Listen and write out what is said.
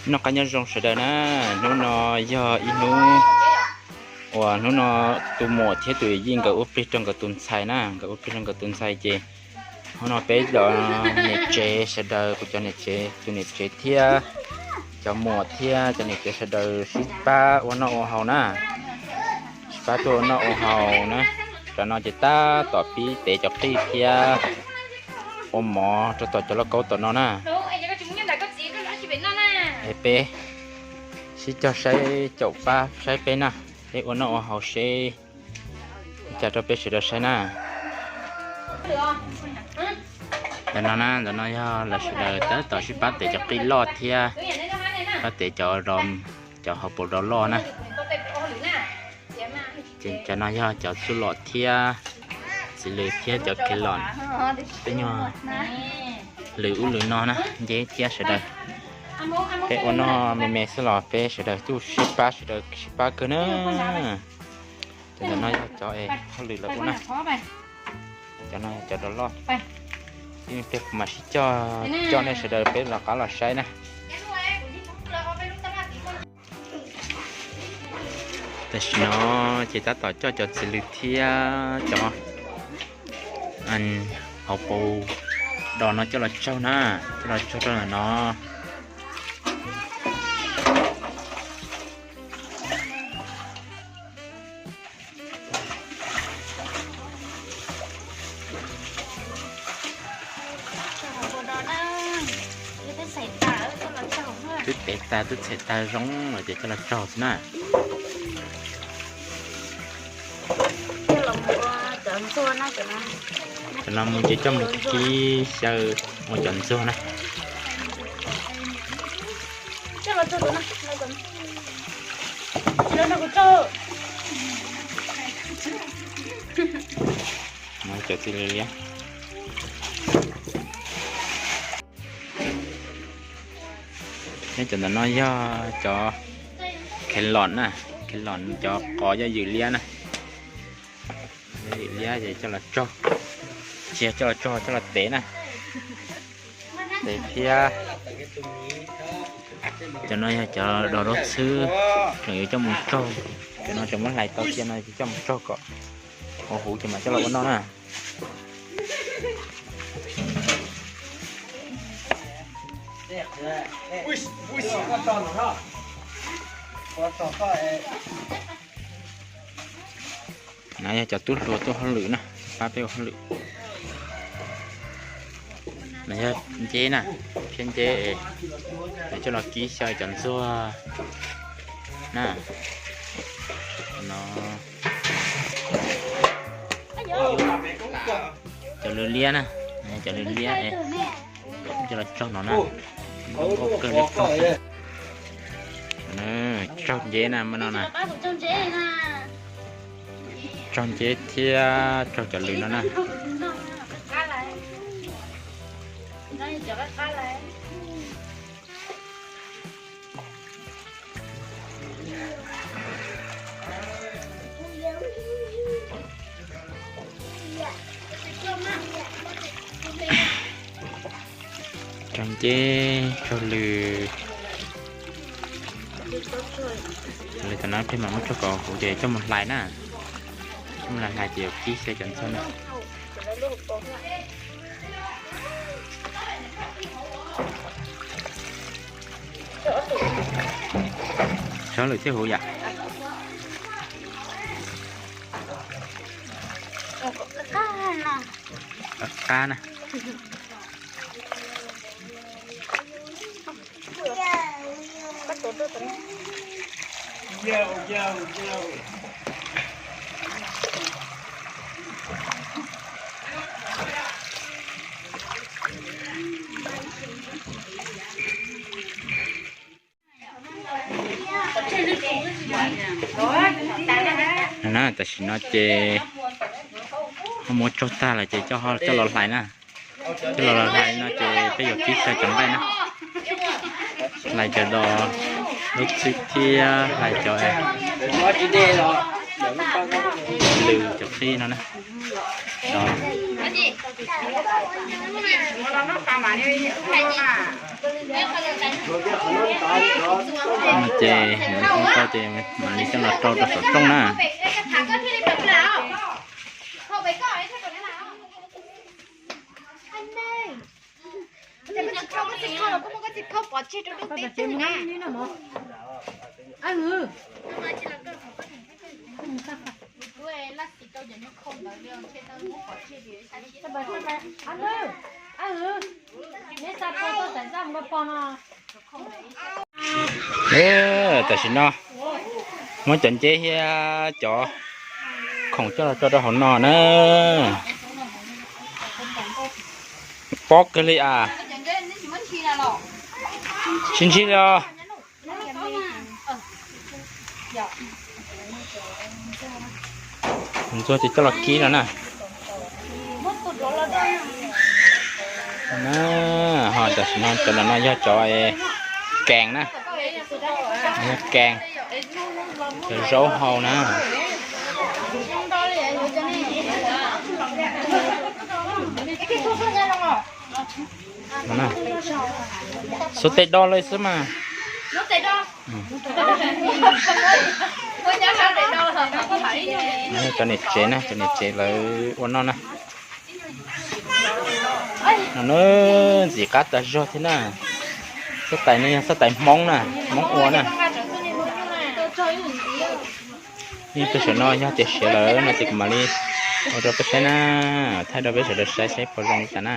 Noj qab nyob zoo sawv daws na, hnub no yog ib hnub uas hnub no tus muam thiab tus yij nkawd ua plig rau nkawd tus ntxhais na, nkawd ua plig rau nkawd tus ntxhais ces hnub no peb cov niam tsev sawv daws, kuv cov niam tsev, tus niam tsev thiab cov muam thiab cov niam tsev sawv daws sib pab ua noj ua haus na, sib pab tuaj ua noj ua haus na. Tam no ces tab tom pib tev cov qij thiab ua mov rau tom cov lauj kaub tom no na. Es peb sib cog saib, caum pab saib peb na, peb ua noj ua haus seb cas rau peb sawv daws saib na. Ntawm no na, ntawm no yog lawv sawv daws tab tom sib pab tev cov qij loj thiab pab tev cov, cov hauv paus dos loj na. Ces cov no yog cov txuj lom thiab txiv lws thiab cov khev lom, peb nyuag lws ub lws no na, nceb thiab sawv daws. Peb ua noj me me xwb los peb sawv daws tuaj sib pab, sawv daws sib pab kawg na. Ces ntawm no yog cov es hauj lwm lawv ua na. Cov no yog cov dos loj. Ib pliag kuv mam sib coj, coj nej sawv daws peb rov qab los saib na. Tam sim no ces tab tom coj cov txiv lws thiab cov hauv paus dos no coj los tsaug na, coj los tsaug rau ntawm no. Twb tev tag twb txhem tag zoo lawm ces coj los tsaug xwb na. Cov no mus ces coj mus kib xyaw ua cov ntxuag na. Cov txiv lws liab. Nyob cov ntawm no yog cov khev lom na, khev lom cov qos yog ywm liab na. Ywm liab ces coj los tsaug, tsis yog coj los tsaug, coj los tev na. Tev thiab. Cov no yog cov dos rau xwb, tseem yuav coj mus tsaug. Cov no tseem muab hlais tau cia no coj mus tsaug kom huv huv ces mam coj los ua noj na. No yog cov tub hluas tuaj hauj lwm na, pab peb ua hauj lwm. No yog nceb na, phiab nceb es coj los kib xyaw cov ntxuag na. No cov lws liab na, cov lws liab es coj los tsaug no na. Tsaug nceb na, muaj no na. Tsaug nceb thiab tsaug cov lws no na. Tsaug nceb tsaug lws. Lws tam no peb mam muab tsaug kom huv ces coj mus hlais na. Coj mus hlais ces yuav kib xyaw cov ntxuag na. Tsaug lws thiab huv yom. Qab na. Na, tam sim no ces ho muab tsaug tag lawm ces coj, coj los hlais na. Coj los hlais no ces peb yuav kib xyaw cov nqaij na. Hlais cov dos lub txwb thiab hlais cov lws cov qij no na. Ces mus ua tau ces mam li coj los rau rau saum rooj na. Tam sim no muab cov nceb thiab cov khoom coj los tso rau hauv no na. Pob kawg li as. Tsis ntsig li os. Ntxuag ces coj los kib no na. Ho tam sim no cov no yog cov kees na, kees, cov zaub hau na. Xub tes do lawm xwb mas. Cov niam tsev na, cov niam tsev lawv ua noj na. No na, ntxim qab tas zog thiab na. Xab tais no yog xab tais Hmoob na, Hmoob ua na. Peb saum no yog tias siav lawm no ces kuv mam li ua rau peb saib na, thaij rau peb sawv daws saib saib puas zoo li cas na.